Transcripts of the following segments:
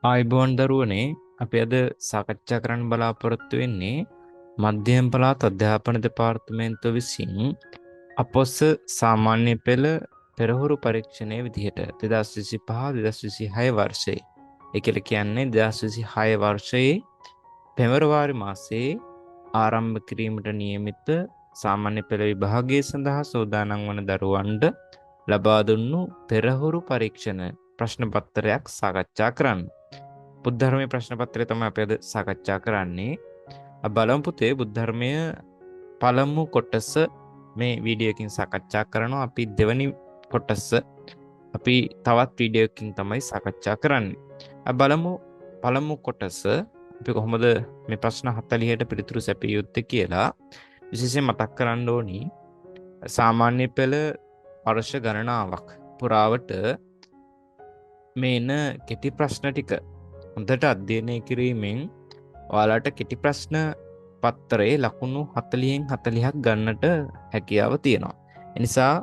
ආයුබෝවන් දරුවනේ, අපි අද සාකච්ඡා කරන්න බලාපොරොත්තු වෙන්නේ මධ්‍යම පළාත් අධ්‍යාපන දෙපාර්තමේන්තුව විසින් අපොස සාමාන්‍ය පෙළ පෙරහුරු පරීක්ෂණය විදිහට 2025 2026 වර්ෂයේ, ඒ කියලා කියන්නේ 2026 වර්ෂයේ පෙබරවාරි මාසයේ ආරම්භ කිරීමට නියමිත සාමාන්‍ය පෙළ විභාගය සඳහා සූදානම් වන දරුවන්ට ලබා දුන්නු පෙරහුරු පරීක්ෂණ ප්‍රශ්න පත්‍රයක් සාකච්ඡා කරන්න. බුද්ධ ධර්මයේ ප්‍රශ්න පත්‍රය තමයි අපි අද සාකච්ඡා කරන්නේ. අපි බලමු පුතේ, බුද්ධ ධර්මය පළමු කොටස මේ වීඩියෝ එකකින් සාකච්ඡා කරනවා. අපි දෙවනි කොටස අපි තවත් වීඩියෝ එකකින් තමයි සාකච්ඡා කරන්නේ. අපි බලමු පළමු කොටස අපි කොහොමද මේ ප්‍රශ්න 40ට පිළිතුරු සැපිය යුත්තේ කියලා. විශේෂයෙන් මතක් කරන්න ඕනි, සාමාන්‍ය පෙළ වර්ෂ ගණනාවක් පුරාවට මේ එන කෙටි ප්‍රශ්න ටික හොඳට අධ්‍යයනය කිරීමෙන් ඔයාලට කෙටි ප්‍රශ්න පත්‍රයේ ලකුණු 40න් 40ක් ගන්නට හැකියාව තියෙනවා. එනිසා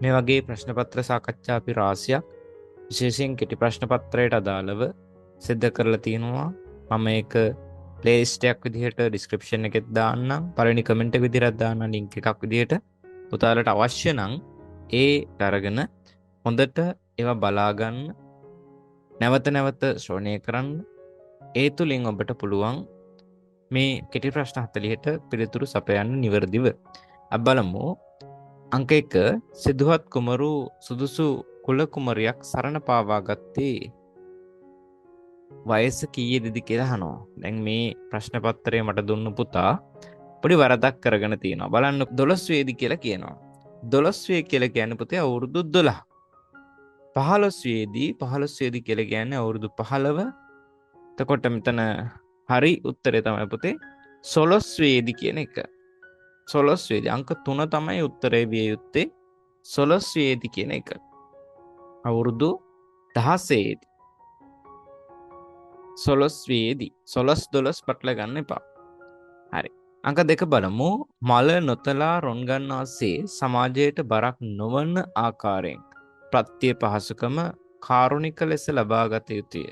මේ වගේ ප්‍රශ්න පත්‍ර සාකච්ඡා අපි රාශියක් විශේෂයෙන් කෙටි ප්‍රශ්න පත්‍රයට අදාළව සිද්ධ කරලා තියෙනවා. මම ඒක ප්ලේලිස්ට් එකක් විදිහට ඩිස්ක්‍රිප්ෂන් එකෙත් දාන්නම්, පළවෙනි කමෙන්ට් එක විදිහට දාන්නම් ලින්ක් එකක් විදිහට. පුතාලට අවශ්‍ය නම් ඒ අරගෙන හොඳට ඒවා බලා ගන්න, නැවත නැවත ශ්‍රවණය කරන්න. ඒ තුලින් ඔබට පුළුවන් මේ කෙටි ප්‍රශ්න 40ට පිළිතුරු සපයන්න නිවැරදිව. අපි බලමු අංක 1, සිදුහත් කුමරු සුදුසු කුල කුමරියක් සරණ පාවා ගත්තේ වයස කීයේදීද කියලා අහනවා. දැන් මේ ප්‍රශ්න පත්‍රය මට දුන්නු පුතා පොඩි වරදක් කරගෙන තියෙනවා. බලන්න, 12 වේදි කියලා කියනවා. 12 වේ කියලා කියන්නේ පුතේ අවුරුදු 12. 15 වේදී, 15 වේදී කියලා කියන්නේ අවුරුදු 15. එතකොට මෙතන හරි උත්තරේ තමයි පුතේ 16 වේදී කියන එක. 16 වේදී අංක 3 තමයි උත්තරේ විය යුත්තේ, 16 වේදී කියන එක. අවුරුදු 16 දී. 16 වේදී, 16 12 පටල ගන්න එපා. හරි. අංක 2 බලමු. මල නොතලා රොන් ගන්නාසේ සමාජයට බරක් නොවන ආකාරයෙන් ප්‍රත්‍ය පහසුකම කාරුණික ලෙස ලබාගත යුතුය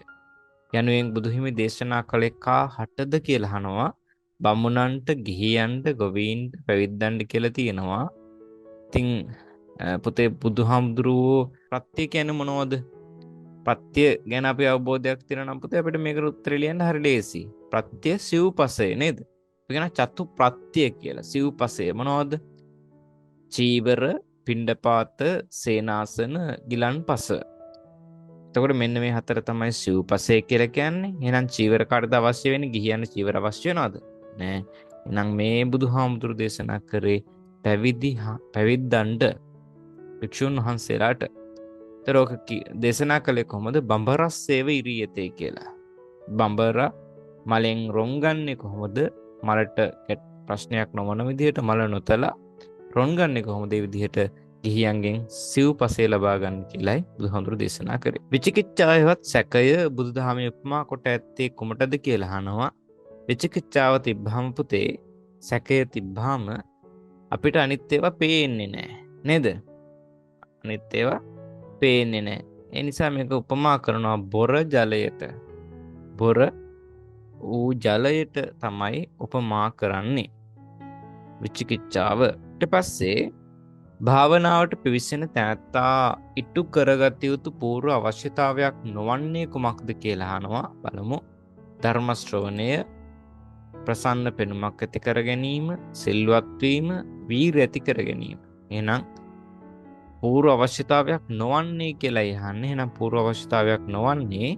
යනුවෙන් බුදුහිමි දේශනා කළේ කා හටද කියලා අහනවා. බමුණන්ට, ගිහියන්ට, ගොවීන්ට, පැවිද්දන්ට කියලා තියෙනවා. ඉතින් පුතේ, බුදුහාමුදුරුවෝ ප්‍රත්‍ය කියන්නේ මොනවද? ප්‍රත්‍ය ගැන අපි අවබෝධයක් තියෙනවා නම් පුතේ, අපිට මේකට උත්තර ලියන්න හරි ලේසි. ප්‍රත්‍ය සිව්පසය නේද? අපි කියන චතු ප්‍රත්‍ය කියලා. සිව්පසය මොනවද? චීවර, පිණ්ඩපාත, සේනාසන, ගිලන්පස. එතකොට මෙන්න මේ හතර තමයි සිව්පසය කියලා කියන්නේ. එහෙනම් චීවර කාටද අවශ්‍ය වෙන්නේ? ගිහියන් චීවර අවශ්‍ය වෙනවද? නෑ. එහෙනම් මේ බුදුහාමුදුරු දේශනා කරේ පැවිද්දන්ට, භික්ෂුන් වහන්සේලාට. ඒතර ඕක දේශනා කළේ කොහොමද? බඹරස්සේව ඉරියතේ කියලා. බඹර මලෙන් රොන් ගන්නේ කොහොමද? මලට ප්‍රශ්නයක් නොවන විදිහට මල නොතලා රොන් ගන්නේ කොහොමද? ඒ විදිහට ගිහියන්ගෙන් සිව්පසේ ලබා ගන්න කියලායි බුදුහාමුදුරු දේශනා කරේ. විචිකිච්ඡාවවත් සැකය බුදුදහමේ උපමා කොට ඇත්තේ කුමටද කියලා අහනවා. විචිකිච්ඡාව තිබ්බහම පුතේ, සැකය තිබ්බහම අපිට අනිත් ඒවා පේන්නේ නෑ නේද? අනිත් ඒවා පේන්නේ නෑ. ඒ නිසා මේක උපමා කරනවා බොර ජලයට. බොර වූ ජලයට තමයි උපමා කරන්නේ විචිකිච්ඡාව. ඊට පස්සේ භාවනාවට පිවිසෙන තැනැත්තා ඉටු කරගත යුතු පූර්ව අවශ්‍යතාවයක් නොවන්නේ කුමක්ද කියලා අහනවා. බලමු. ධර්ම ශ්‍රවණය, ප්‍රසන්න පෙනුමක් ඇති කර ගැනීම, සිල්වත් වීම, වීරිය ඇති කර ගැනීම. එහෙනම් පූර්ව අවශ්‍යතාවයක් නොවන්නේ කියලා අහන්නේ. එහෙනම් පූර්ව අවශ්‍යතාවයක් නොවන්නේ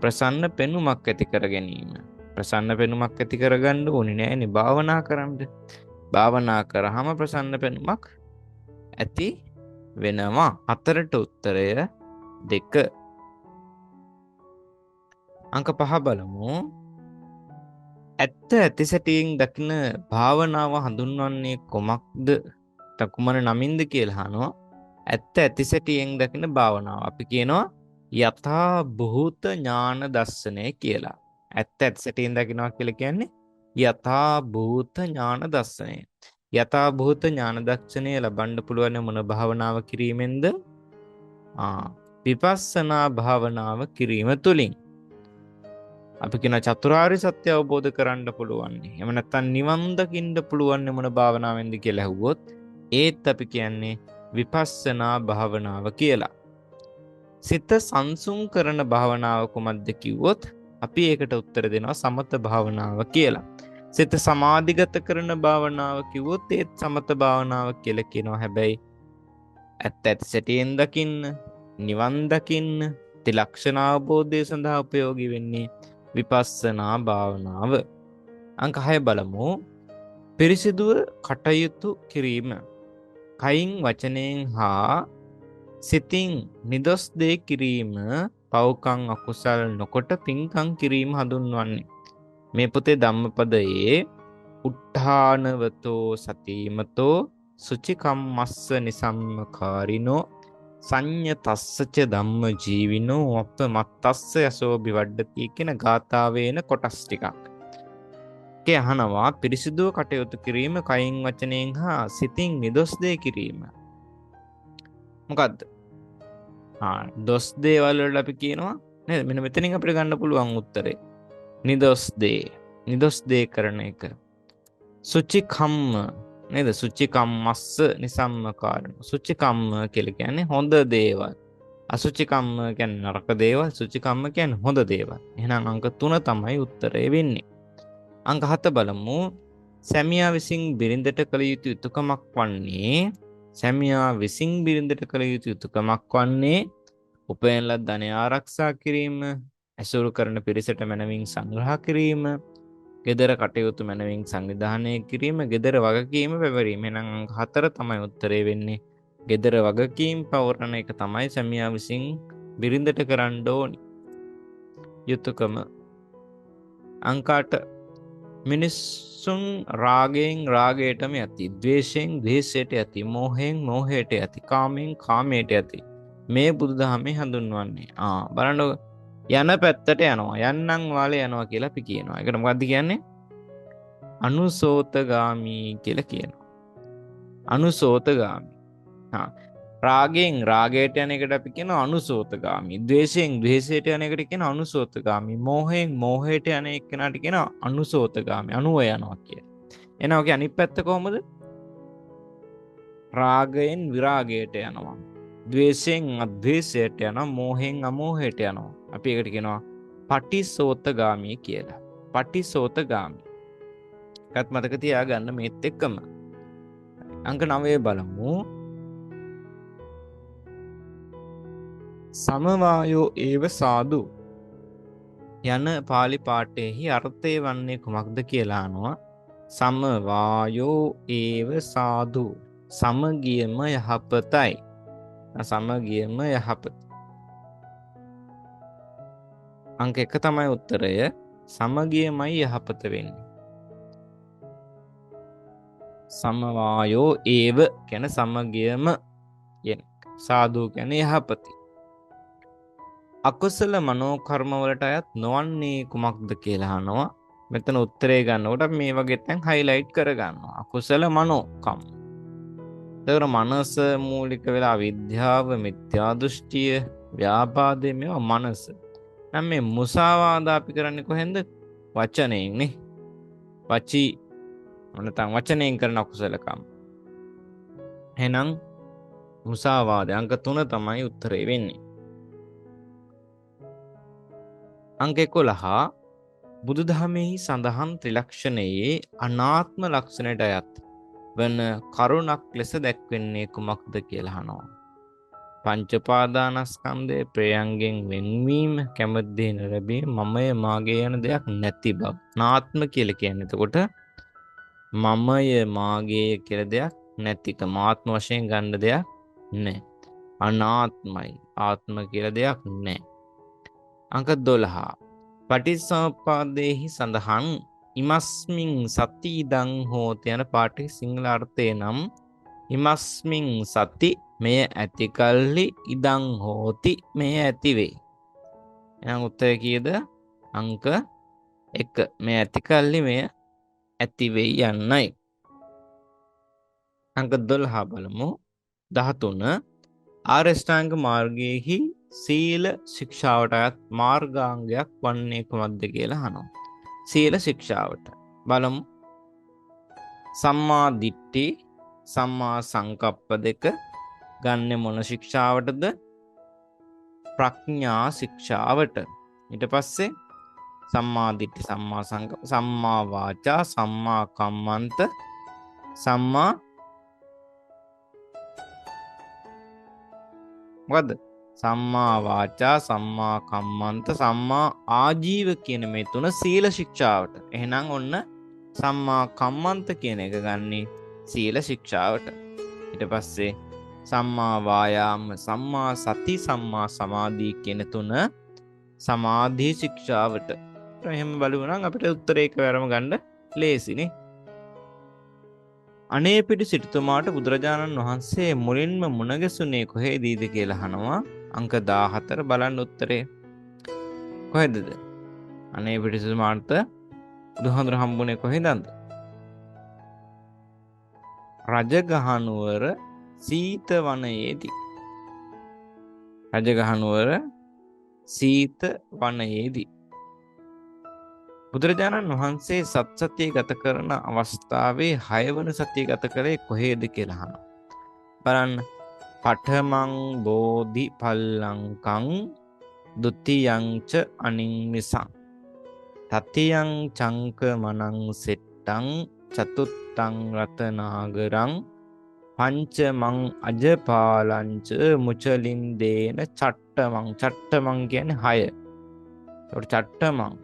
ප්‍රසන්න පෙනුමක් ඇති කර ගැනීම. ප්‍රසන්න පෙනුමක් ඇති කරගන්න ඕනේ නෑනේ භාවනා කරන්න. භාවනා කරාම ප්‍රසන්න පෙනුමක් ඇති වෙනවා. හතරට උත්තරය 2. අංක 5 බලමු. ඇත්ත ඇති සැටියෙන් දකින භාවනාව හඳුන්වන්නේ කොමක්ද, කුමන නමින්ද කියලා අහනවා. ඇත්ත ඇති සැටියෙන් දකින භාවනාව අපි කියනවා යථා භූත ඥාන දර්ශනය කියලා. ඇත්ත ඇති සැටියෙන් දකිනවා කියලා කියන්නේ යථා භූත ඥාන දර්ශනය. යථා භූත ඥාන දර්ශනය ලබන්න පුළුවන් මොන භාවනාව කිරීමෙන්ද? විපස්සනා භාවනාව කිරීම තුලින්. අපි කියන චතුරාර්ය සත්‍ය අවබෝධ කරන්න පුළුවන්. එහෙම නැත්නම් නිවන් දකින්න පුළුවන් මොන භාවනාවෙන්ද කියලා ඇහුවොත් ඒත් අපි කියන්නේ විපස්සනා භාවනාව කියලා. සිත සංසුන් කරන භාවනාව කුමක්ද කිව්වොත් අපි ඒකට උත්තර දෙනවා සමත භාවනාව කියලා. සිත සමාධිගත කරන භාවනාව කිව්වොත් ඒත් සමත භාවනාව කියලා කියනවා. හැබැයි ඇත්ත ඇති සැටියෙන් දකින්න, නිවන් දකින්න, ත්‍රිලක්ෂණ අවබෝධය සඳහා උපයෝගී වෙන්නේ විපස්සනා භාවනාව. අංක 6 බලමු. පිරිසිදුව කටයුතු කිරීම. කයින් වචනයෙන් හා සිතින් නිදොස් දේ කිරීම, පව්කම් අකුසල් නොකොට පින්කම් කිරීම හඳුන්වන්නේ. මේ පොතේ ධම්මපදයේ උට්ඨානවතෝ සතිමතෝ සුචිකම්මස්ස නිසම්මකාරිනෝ සංඤතස්සච ධම්ම ජීවිනෝ අපමත්තස්ස යසෝ බිවඩ්ඩති කියන ගාථාවේ එන කොටස් ටිකක්. ඒකේ අහනවා පිරිසිදුව කටයුතු කිරීම, කයින් වචනයෙන් හා සිතින් නිදොස් දේ කිරීම. මොකද්ද? දොස් දේවල් වලට අපි කියනවා නේද? මෙන්න මෙතනින් අපිට ගන්න පුළුවන් උත්තරේ. නිදොස් දේ. නිදොස් දේ කරන එක. සුචි කම්ම නේද? සුචි කම්මස්ස නිසම්මකාරණ. සුචි කම්ම කියලා කියන්නේ හොඳ දේවල්. අසුචි කම්ම කියන්නේ නරක දේවල්, සුචි කම්ම කියන්නේ හොඳ දේවල්. එහෙනම් අංක 3 තමයි උත්තරේ වෙන්නේ. අංක 7 බලමු. සැමියා විසින් බිරිඳට කළ යුතු යුතුකමක් වන්නේ, සැමියා විසින් බිරිඳට කළ යුතු යුතුකමක් වන්නේ උපයන ලද ධනය ආරක්ෂා කිරීම, ඇසුරු කරන පිරිසට මැනවින් සංග්‍රහ කිරීම, ගෙදර කටයුතු මැනවින් සංවිධානය කිරීම, ගෙදර වගකීම පැවරීම. එහෙනම් අංක 4 තමයි උත්තරේ වෙන්නේ. ගෙදර වගකීම් පවරන එක තමයි සැමියා විසින් බිරිඳට කරන්න ඕනි යුතුකම. අංක 8 මිනිස්සුන් රාගයෙන් රාගයටම යති, ද්වේෂයෙන් ද්වේෂයට යති, මෝහයෙන් මෝහයට යති, කාමයෙන් කාමයට යති. මේ බුදුදහමේ හඳුන්වන්නේ. බලන්න යන පැත්තට යනවා, යන්නම් වාලේ යනවා කියලා අපි කියනවා. ඒකට මොකද්ද කියන්නේ? අනුසෝතගාමී කියලා කියනවා. අනුසෝතගාමී. රාගයෙන් රාගයට යන එකට අපි කියනවා අනුසෝතගාමී. ද්වේෂයෙන් ද්වේෂයට යන එකට කියනවා අනුසෝතගාමී. මෝහයෙන් මෝහයට යන එක්කෙනාට කියනවා අනුසෝතගාමී. අනුව යනවා කියලා. එහෙනම් ඔකේ අනිත් පැත්ත කොහොමද? රාගයෙන් විරාගයට යනවා, ද්වේෂයෙන් අද්වේෂයට යනවා, මෝහයෙන් අමෝහයට යනවා. අපි ඒකට කියනවා පටිසෝතගාමී කියලා. පටිසෝතගාමී. ඒකත් මතක තියාගන්න මේත් එක්කම. අංක 9 බලමු. සමවායෝ ඒව සාදු යන පාලි පාඨයෙහි අර්ථය වන්නේ කුමක්ද කියලා අහනවා. සමවායෝ ඒව සාදු, සමගියම යහපතයි. සමගියම යහපත. අංක 1 තමයි උත්තරය. සමගියමයි යහපත වෙන්නේ. සමවායෝ ඒව කියන සමගියම කියන සාදු කියන්නේ යහපති. අකුසල මනෝ කර්ම වලට අයත් නොවන්නේ කුමක්ද කියලා අහනවා. මෙතන උත්තරේ ගන්නකොට අපි මේ වගේ තැන් හයිලයිට් කරගන්නවා. අකුසල මනෝ කර්ම. එතකොට මනස මූලික වෙලා අවිද්‍යාව, මිත්‍යා දෘෂ්ටිය, ව්‍යාපාදය මේවා මනස. නම් මේ මුසාවාද අපි කරන්නේ කොහෙන්ද? වචනයෙන් නේ. වචී නැත්නම් වචනයෙන් කරන අකුසල කර්ම. එහෙනම් මුසාවාදය අංක 3 තමයි උත්තරේ වෙන්නේ. අංක 11 බුදුදහමෙහි සඳහන් ත්‍රිලක්ෂණයේ අනාත්ම ලක්ෂණයට අයත් වන කරුණක් ලෙස දැක්වෙන්නේ කුමක්ද කියලා අහනවා. පංච උපාදානස්කන්ධය, ප්‍රේයන්ගෙන් වෙන්වීම, කැමති දේ නොලැබීම, මමය මාගේ යන දෙයක් නැති බව. අනාත්ම කියලා කියන්නේ එතකොට මමය මාගේ කියලා දෙයක් නැතිකම, ආත්ම වශයෙන් ගන්න දෙයක් නැහැ. අනාත්මයි, ආත්ම කියලා දෙයක් නැහැ. අංක 12 පටිච්චසමුප්පාදයේහි සඳහන් ඉමස්මින් සති ඉදං හෝති යන පාඨයේ සිංහල අර්ථය නම් ඉමස්මින් සති මෙය ඇති කල්හි ඉදං හෝති මෙය ඇති වේ. එහෙනම් උත්තරය කීයද? අංක 1 මෙය ඇති කල්හි මෙය ඇති වෙයි යන්නයි. අංක 12 බලමු. 13 ආර්ය අෂ්ටාංග මාර්ගයේහි සීල ශික්ෂාවට අයත් මාර්ගාංගයක් වන්නේ කුමක්ද කියලා අහනවා. සීල ශික්ෂාවට බලමු. සම්මා දිට්ඨි සම්මා සංකප්ප දෙක ගන්න මොන ශික්ෂාවටද? ප්‍රඥා ශික්ෂාවට. ඊට පස්සේ සම්මා දිට්ඨි සම්මා සංකප්ප සම්මා වාචා සම්මා කම්මන්ත සම්මා මොකද්ද? සම්මා වාචා සම්මා කම්මන්ත සම්මා ආජීව කියන මේ තුන සීල ශික්ෂාවට. එහෙනම් ඔන්න සම්මා කම්මන්ත කියන එක ගන්නේ සීල ශික්ෂාවට. ඊට පස්සේ සම්මා වායාම සම්මා සති සම්මා සමාධි කියන තුන සමාධි ශික්ෂාවට. එහෙම බලුවා නම් අපිට උත්තරේ එකවරම ගන්න ලේසිනේ. අනේපිඩු සිටුතුමාට බුදුරජාණන් වහන්සේ මුලින්ම මුණ ගැසුනේ කොහේදීද කියලා අහනවා. අංක 14 බලන්න උත්තරේ කොහෙදද? අනේපිඩු සිටුතුමාට බුදුහාමුදුර හම්බුනේ කොහෙන්ද? රජගහනුවර සීත වනයේදී. රජගහනුවර සීත වනයේදී බුදුරජාණන් වහන්සේ සත් සතිය ගත කරන අවස්ථාවේ හයවන සතිය ගත කළේ කොහේද කියලා අහනවා. බලන්න. පඨමං බෝධි පල්ලංකං ဒ ුතියං ච අනින්මිසං තතියං චංක මනං සෙට්ටං චතුත්තං රතනාගරං පංචමං අජපාලංච මුචලින්දේන චට්ටමං. චට්ටමං කියන්නේ 6. ඒකට චට්ටමං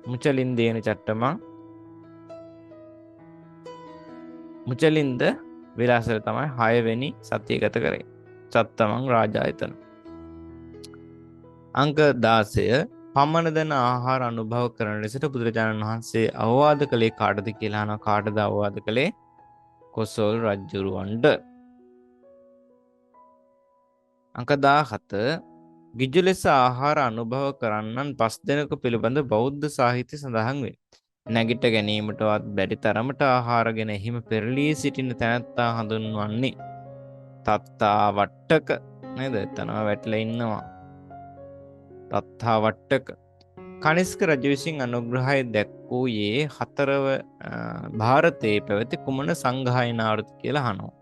මුචලින්දේන චට්ටමං මුචලින්ද විලාසල තමයි 6 වෙනි සතිය ගත කරේ. චත්තමං රාජායතන. අංක 16 පමණ දන ආහාර අනුභව කරන ලෙසට බුදුරජාණන් වහන්සේ අවවාද කළේ කාටද කියලා අහනවා. කාටද අවවාද කළේ? කොසල් රජුරවන්ට. අංක 17 ගිජු ලෙස ආහාර අනුභව කරන්නන් 5 දෙනෙකු පිළිබඳ බෞද්ධ සාහිත්‍ය සඳහන් වේ. නැගිට ගැනීමටවත් බැරි තරමට ආහාරගෙන එහිම පෙරලී සිටින තැනැත්තා හඳුන්වන්නේ තත්තා වට්ටක නේද? එතනම වැටිලා ඉන්නවා. තත්තා වට්ටක. කනිෂ්ක රජු විසින් අනුග්‍රහය දැක්වූයේ හතරව භාරතයේ පැවති කුමන සංඝායනාවටද කියලා අහනවා.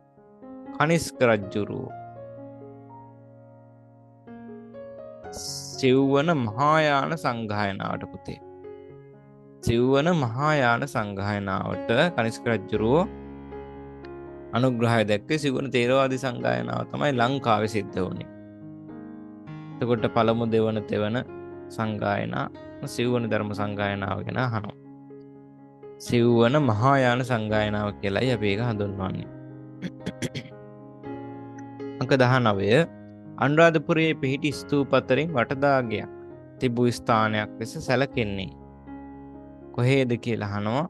කනිෂ්ක රජුරුව සිව්වන මහායාන සංඝායනාවට පුතේ. සිව්වන මහායාන සංඝායනාවට කනිෂ්ක රජුරුව අනුග්‍රහය දැක්වේ. සිව්වන තේරවාදී සංඝායනාව තමයි ලංකාවේ සිද්ධ වුණේ. එතකොට පළමු දෙවන තෙවන සංඝායනා සිව්වන ධර්ම සංඝායනාව ගැන අහනවා. සිව්වන මහායාන සංඝායනාව කියලායි අපි ඒක හඳුන්වන්නේ. අංක 19 අනුරාධපුරයේ පිහිටි ස්තූප අතරින් වටදාගයක් තිබූ ස්ථානයක් ලෙස සැලකෙන්නේ කොහේද කියලා අහනවා.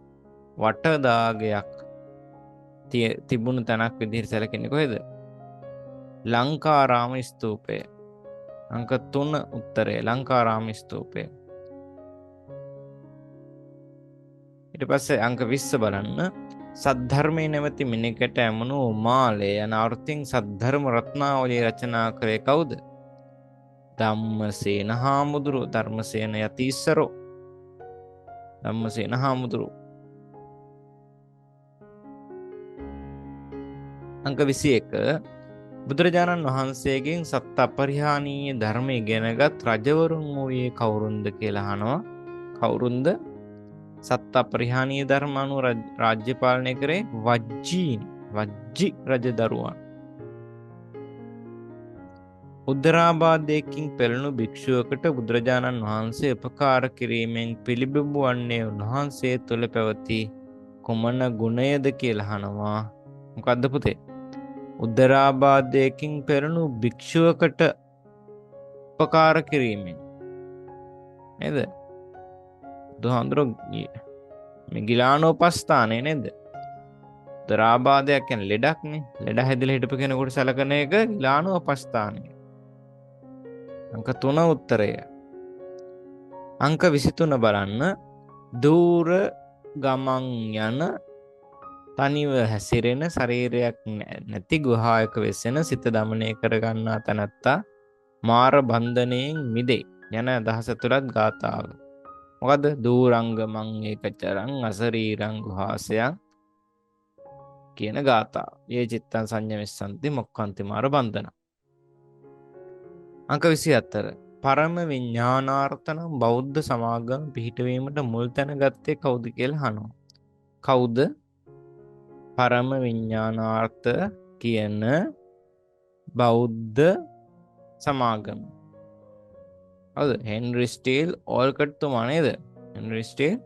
වටදාගයක් තිබුණු තැනක් විදිහට සැලකෙන්නේ කොහෙද? ලංකාරාම ස්තූපය. අංක 3 උත්තරය ලංකාරාම ස්තූපය. ඊට පස්සේ අංක 20 බලන්න. සද්ධර්මයේ නැමැති මිනිකට ඇමුණු උමාලය යන අර්ථයෙන් සද්ධර්ම රත්නාවලිය රචනා කරේ කවුද? ධම්මසේන හාමුදුරුවෝ. ධර්මසේන යතිස්සරෝ. ධම්මසේන හාමුදුරුවෝ. අංක 21 බුදුරජාණන් වහන්සේගෙන් සත්‍ය අපරිහානීය ධර්ම ඉගෙනගත් රජවරුන් වූයේ කවුරුන්ද කියලා අහනවා. කවුරුන්ද? සත්‍ය අපරිහානීය ධර්ම අනුව රාජ්‍ය පාලනය කරේ වජ්ජීන්, වජ්ජි රජදරුවන්. උදරාබාධයකින් පෙළුණු භික්ෂුවකට බුදුරජාණන් වහන්සේ උපකාර කිරීමෙන් පිළිබිඹු වන්නේ උන්වහන්සේ තුළ පැවති කුමන ගුණයද කියලා අහනවා. මොකද්ද පුතේ? උදරාබාධයකින් පෙළුණු භික්ෂුවකට උපකාර කිරීමෙන් නේද? බුදුහාමුදුරුවෝ මේ ගිලානෝපස්ථානය නේද? උදරාබාධයක් කියන්නේ ලෙඩක් නේ. ලෙඩ හැදිලා හිටපු කෙනෙකුට සැලකන එක ගිලානෝපස්ථානය. අංක 3 උත්තරය. අංක 23 බලන්න. දූර ගමන් යන තනිව හැසිරෙන ශරීරයක් නැති ගුහායක වෙසෙන සිත දමනය කරගන්නා තැනැත්තා මාර බන්ධනයෙන් මිදේ යන අදහස ඇතුළත් ගාථාව. මොකද්ද? දූරංගමං ඒකචරං අසරීරං ගුහාසයං කියන ගාථාව. යේ චිත්තං සංයමිස්සන්ති මොක්ඛන්ති මාර බන්ධන. අංක 24. පරම විඥානාර්ථ නම් බෞද්ධ සමාගම පිහිටවීමට මුල් තැන ගත්තේ කවුද කියලා අහනවා. කවුද? පරම විඥානාර්ථ කියන බෞද්ධ සමාගම. හවුද? හෙන්රි ස්ටීල් ඕල්කට් තුමා නේද? හෙන්රි ස්ටීල්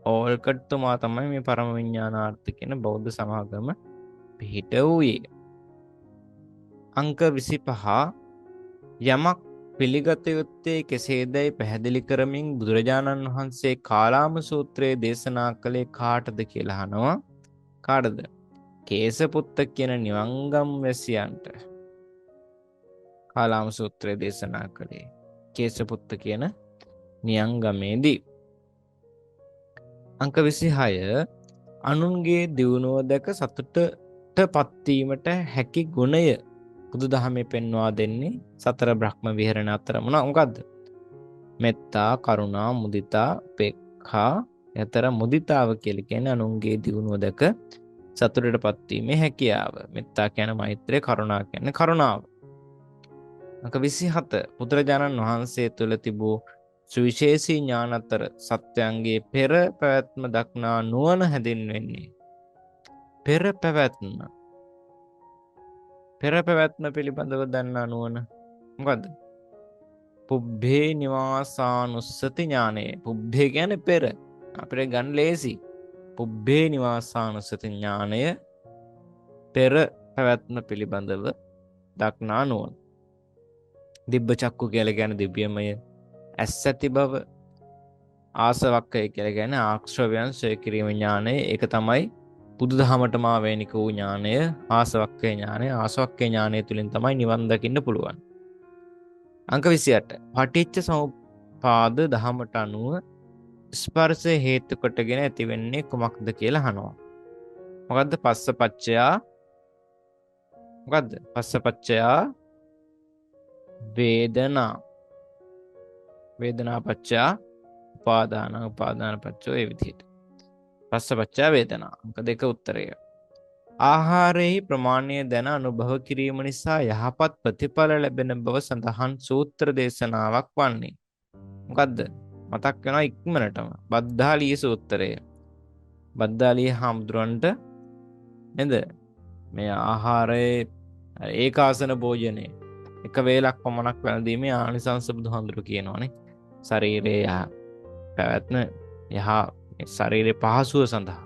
ඕල්කට් තුමා තමයි මේ පරම විඥානාර්ථ කියන බෞද්ධ සමාගම පිහිට වූයේ. අංක 25. යමක් පිළිගත යුත්තේ කෙසේදැයි පැහැදිලි කරමින් බුදුරජාණන් වහන්සේ කාලාම සූත්‍රයේ දේශනා කළේ කාටද කියලා අහනවා. කාටද? කේසපුත්ත කියන නිවංගම් වැසියන්ට කාලාම සූත්‍රය දේශනා කළේ කේසපුත්ත කියන නියංගමේදී. අංක 26. අනුන්ගේ දියුණුව දැක සතුටට පත්වීමට හැකි ගුණය බුදුදහමේ පෙන්වා දෙන්නේ සතර බ්‍රහ්ම විහරණ අතර මොකද්ද? මෙත්තා, කරුණා, මුදිතා, උපේක්ඛා. අතර මුදිතාව කියලා කියන්නේ අනුන්ගේ දියුණුව දැක සතුටට පත්වීමේ හැකියාව. මෙත්තා කියන්නේ මෛත්‍රිය, කරුණා කියන්නේ කරුණාව. අංක 27. බුදුරජාණන් වහන්සේ තුළ තිබූ සුවිශේෂී ඥාන අතර සත්‍යයන්ගේ පෙර පැවැත්ම දක්නා නුවණ හැඳින්වෙන්නේ. පෙර පැවැත්ම. පෙර පැවැත්ම පිළිබඳව දන්නා නුවණ මොකද්ද? පුබ්බේ නිවාසානුස්සති ඥානය. පුබ්බේ කියන්නේ පෙර. අපිට ගන්න ලේසි. පුබ්බේ නිවාසානුස්සති ඥානය පෙර පැවැත්ම පිළිබඳව දක්නා නුවණ. දිබ්බ චක්කු කියලා කියන්නේ දිව්‍යමය ඇස් ඇති බව. ආසවක්කය කියලා කියන්නේ ආශ්‍රවයන් ක්ෂය කිරීම ඥානය. ඒක තමයි බුදුදහමටම ආවේනික වූ ඥානය, ආසවක්කය ඥානය. ආසවක්කය ඥානය තුලින් තමයි නිවන් දකින්න පුළුවන්. අංක 28. පටිච්ච සමුප්පාද දහමට අනුව ස්පර්ශය හේතු කොටගෙන ඇති වෙන්නේ කුමක්ද කියලා අහනවා. මොකද්ද? පස්සපච්චයා. මොකද්ද? පස්සපච්චයා වේදනා. වේදනා පච්චයා උපාදාන, උපාදාන පච්චෝ ඒ විදිහට. පස්සපච්චයා වේදනා. අංක 2 උත්තරය. ආහාරයේ ප්‍රමාණය දැන අනුභව කිරීම නිසා යහපත් ප්‍රතිඵල ලැබෙන බව සඳහන් සූත්‍ර දේශනාවක් වන්නේ. මොකද්ද? මතක් වෙනවා ඉක්මනටම. බද්දාලිය සූත්‍රය. බද්දාලිය හාමුදුරන්ට නේද? මේ ආහාරයේ ඒකාසන භෝජනය එක වේලක් පමණක් වැළඳීමේ ආනිසංස බුදුහාමුදුරු කියනවානේ. ශරීරයේ යහ පැවැත්ම යහ ශරීරයේ පහසුව සඳහා.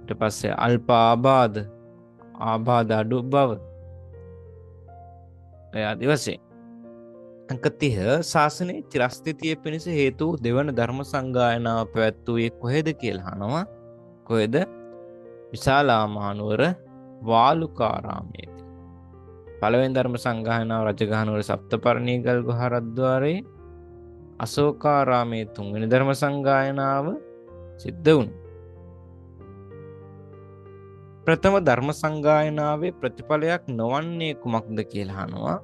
ඊට පස්සේ අල්ප ආබාධ, ආබාධ අඩු බව. ඒ ආදි වශයෙන්. අංක 30. ශාසනයේ චිරස්ථිතිය පිණිස හේතු වූ දෙවන ධර්ම සංගායනාව පැවැත්වුවේ කොහෙද කියලා අහනවා. කොහෙද? විශාලා මහනුවර වාලුකාරාමයේදී. පළවෙනි ධර්ම සංගායනාව රජගහ නුවර සප්තපර්ණී ගල් ගුහාරද්වාරයේ අශෝකාරාමයේ තුන්වෙනි ධර්ම සංගායනාව සිද්ධ වුණා. ප්‍රථම ධර්ම සංගායනාවේ ප්‍රතිඵලයක් නොවන්නේ කුමක්ද කියලා අහනවා.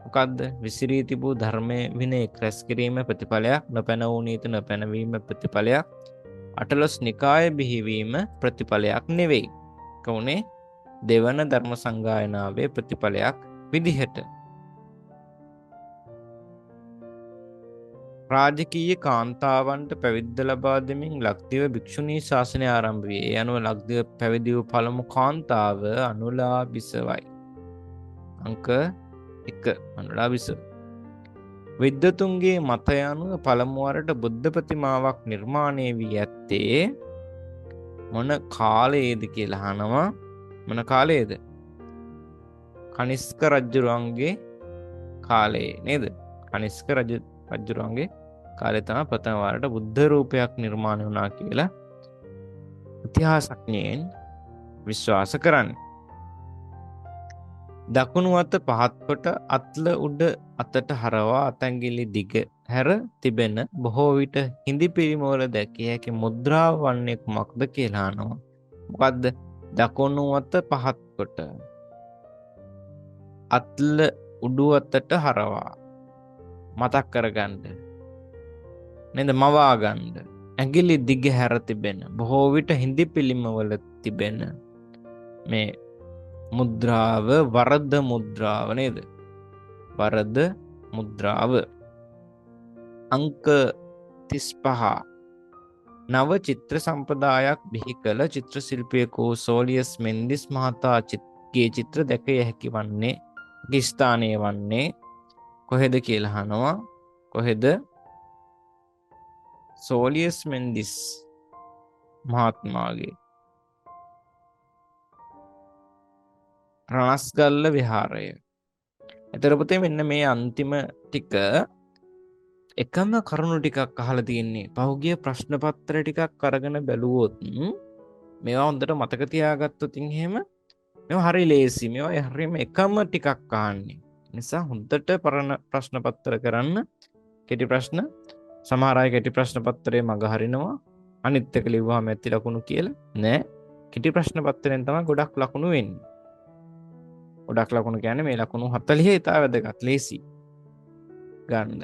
මොකද්ද? විසිරී තිබූ ධර්මයේ විනය රැස් කිරීම ප්‍රතිඵලයක්, නොපැන වූ නීති නොපැනවීම ප්‍රතිඵලයක්, අටලොස් නිකාය බිහිවීම ප්‍රතිඵලයක් නෙවෙයි. කොහොනේ දෙවන ධර්ම සංගායනාවේ ප්‍රතිඵලයක් විදිහට. රාජකීය කාන්තාවන්ට පැවිද්ද ලබා දෙමින් ලක්දිව භික්ෂුණී ශාසනය ආරම්භ විය. ඒ අනුව ලක්දිව පැවිදි වූ පළමු කාන්තාව අනුලා බිසවයි. අංක 1 අනුලා බිසව. විද්වතුන්ගේ මතය අනුව පළමු වරට බුද්ධ ප්‍රතිමාවක් නිර්මාණය වී ඇත්තේ මොන කාලයේද කියලා අහනවා. මොන කාලයේද? කනිෂ්ක රජුරුවන්ගේ කාලයේ නේද? කනිෂ්ක රජුරුවන්ගේ කාලේ තමයි ප්‍රථම වරට බුද්ධ රූපයක් නිර්මාණය වුණා කියලා ඉතිහාසඥයන් විශ්වාස කරන්නේ. දකුණු අත පහත් කොට අත්ල උඩ අතට හරවා අතැඟිලි දිග හැර තිබෙන බොහෝ විට හිඳි පිළිමවල දැකිය හැකි මුද්‍රාව වන්නේ කුමක්ද කියලා අහනවා. මොකද්ද? දකුණු අත පහත් කොට අත්ල උඩු අතට හරවා මතක් කරගන්න නේද, මවා ගන්න. ඇඟිලි දිග හැර තිබෙන, බොහෝ විට හිඳි පිළිමවල තිබෙන මේ මුද්‍රාව වරද මුද්‍රාව නේද? වරද මුද්‍රාව. අංක 35 නව චිත්‍ර සම්ප්‍රදායක් බිහි කළ චිත්‍ර ශිල්පියෙකු සෝලියස් මෙන්දිස් මහතාගේ චිත්‍ර දැකිය හැකි වන්නේ ස්ථානය වන්නේ කොහෙද කියලා අහනවා. කොහෙද? සෝලියස් මෙන්දිස් මහත්මයාගේ රණස්ගල්ල විහාරය. එතකොට පුතේ මෙන්න මේ අන්තිම ටික එකම කරුණු ටිකක් අහලා තියෙන්නේ. පහුගිය ප්‍රශ්න පත්‍ර ටිකක් අරගෙන බැලුවොත් මේවා හොඳට මතක තියාගත්තොත් එහෙම මේවා හරි ලේසි. මේවා හරියම එකම ටිකක් අහන්නේ. නිසා හොඳට පරණ ප්‍රශ්න පත්‍ර කරන්න. කෙටි ප්‍රශ්න සමහර අය කෙටි ප්‍රශ්න පත්‍රයේ මග හරිනවා. අනිත් එක ලිව්වහම ඇති ලකුණු කියලා නෑ. කෙටි ප්‍රශ්න පත්‍රයෙන් තමයි ගොඩක් ලකුණු වෙන්නේ. ගොඩක් ලකුණු කියන්නේ මේ ලකුණු 40 ඉතා වැදගත්, ලේසි ගන්න.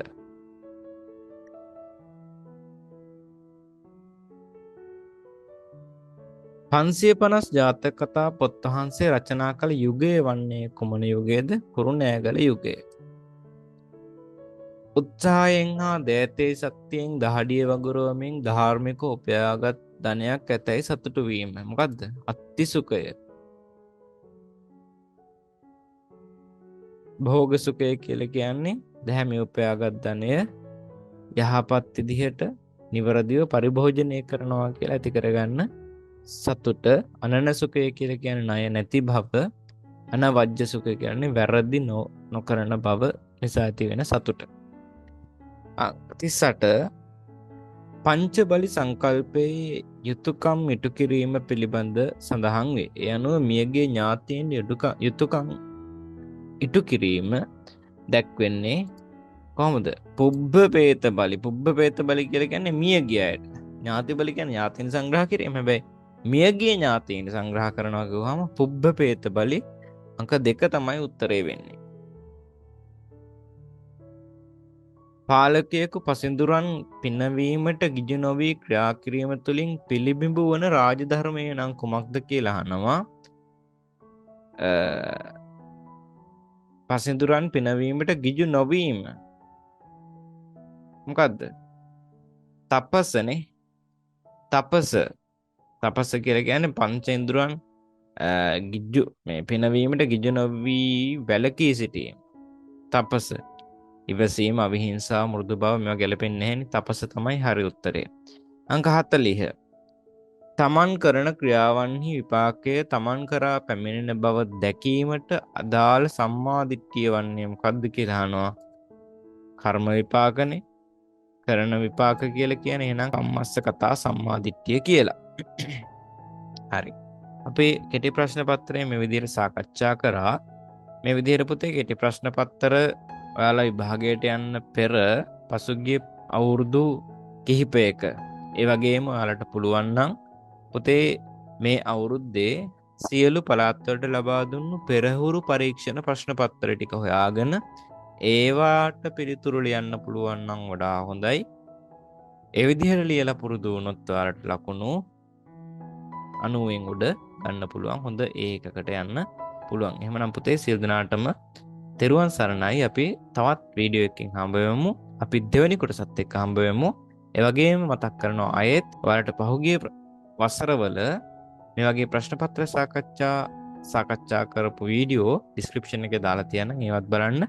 550 ජාතක කතා පොත් වහන්සේ රචනා කළ යුගය වන්නේ කුමන යුගයේද? කුරුණෑගල යුගය. උත්සාහයෙන් හා දෑතේ ශක්තියෙන් දහඩිය වගුරුවමින් ධාර්මික උපයාගත් ධනයක් ඇතැයි සතුටු වීම. මොකද්ද? අත්තිසුඛය. භෝග සුඛය කියලා කියන්නේ දැහැමි උපයාගත් ධනය යහපත් විදිහට නිවැරදිව පරිභෝජනය කරනවා කියලා ඇති කරගන්න සතුට. අනන සුඛය කියලා කියන්නේ ණය නැති බව. අනවජ්‍ය සුඛය කියන්නේ වැරදි නොකරන බව නිසා ඇති වෙන සතුට. 38 පංච බලි සංකල්පයේ යුතුයකම් ඉටු කිරීම පිළිබඳ සඳහන් වේ. ඒ අනුව මියගිය ඥාතීන් යුතුයකම් ඉටු කිරීම දැක්වෙන්නේ කොහොමද? පුබ්බපේත බලි. පුබ්බපේත බලි කියලා කියන්නේ මියගිය අයට. ඥාති බලි කියන්නේ ඥාතීන් සංග්‍රහ කිරීම. හැබැයි මියගිය ඥාතීන් සංග්‍රහ කරනවා කිව්වහම පුබ්බපේත බලි අංක 2 තමයි උත්තරේ වෙන්නේ. පාලකයෙකු පසිඳුරන් පිනවීමට ගිජු නොවී ක්‍රියා කිරීම තුළින් පිළිබිඹු වන රාජධර්මය නම් කුමක්ද කියලා අහනවා. පසිඳුරන් පිනවීමට ගිජු නොවීම මොකද්ද? තපසනේ. තපස. තපස කියලා කියන්නේ පංචේන්ද්‍රයන් ගිජු මේ පිනවීමට ගිජු නොවී වැළකී සිටීම. තපස. ඉවසීම, අවිහිංසාව, මෘදු බව මේවා ගැලපෙන්නේ නැහැනේ. තපස තමයි හරි උත්තරය. අංක 40. තමන් කරන ක්‍රියාවන්හි විපාකය තමන් කරා පැමිණෙන බව දැකීමට අදාළ සම්මා දිට්ඨිය වන්නේ මොකද්ද කියලා අහනවා. කර්ම විපාකනේ. කරන විපාක කියලා කියන්නේ එහෙනම් කම්මස්ස කතා සම්මා දිට්ඨිය කියලා. හරි. අපි කෙටි ප්‍රශ්න පත්‍රය මේ විදිහට සාකච්ඡා කරා. මේ විදිහට පුතේ කෙටි ප්‍රශ්න පත්‍ර ඔයාලා විභාගයට යන්න පෙර පසුගිය අවුරුදු කිහිපයක ඒ වගේම ඔයාලට පුළුවන් නම් පුතේ මේ අවුරුද්දේ සියලු පළාත් වලට ලබා දුන්නු පෙරහුරු පරීක්ෂණ ප්‍රශ්න පත්‍ර ටික හොයාගෙන ඒවාට පිළිතුරු ලියන්න පුළුවන් නම් වඩා හොඳයි. ඒ විදිහට ලියලා පුරුදු වුණොත් ඔයාලට ලකුණු 90න් උඩ ගන්න පුළුවන්. හොඳ ඒකකට යන්න පුළුවන්. එහෙමනම් පුතේ සියලු දෙනාටම තෙරුවන් සරණයි. අපි තවත් වීඩියෝ එකකින් හම්බ වෙමු. අපි දෙවෙනි කොටසත් එක්ක හම්බ වෙමු. ඒ වගේම මතක් කරනවා ආයෙත් ඔයාලට පහුගිය වසරවල මේ වගේ ප්‍රශ්න පත්‍ර සාකච්ඡා කරපු වීඩියෝ ඩිස්ක්‍රිප්ෂන් එකේ දාලා තියනම් ඒවත් බලන්න.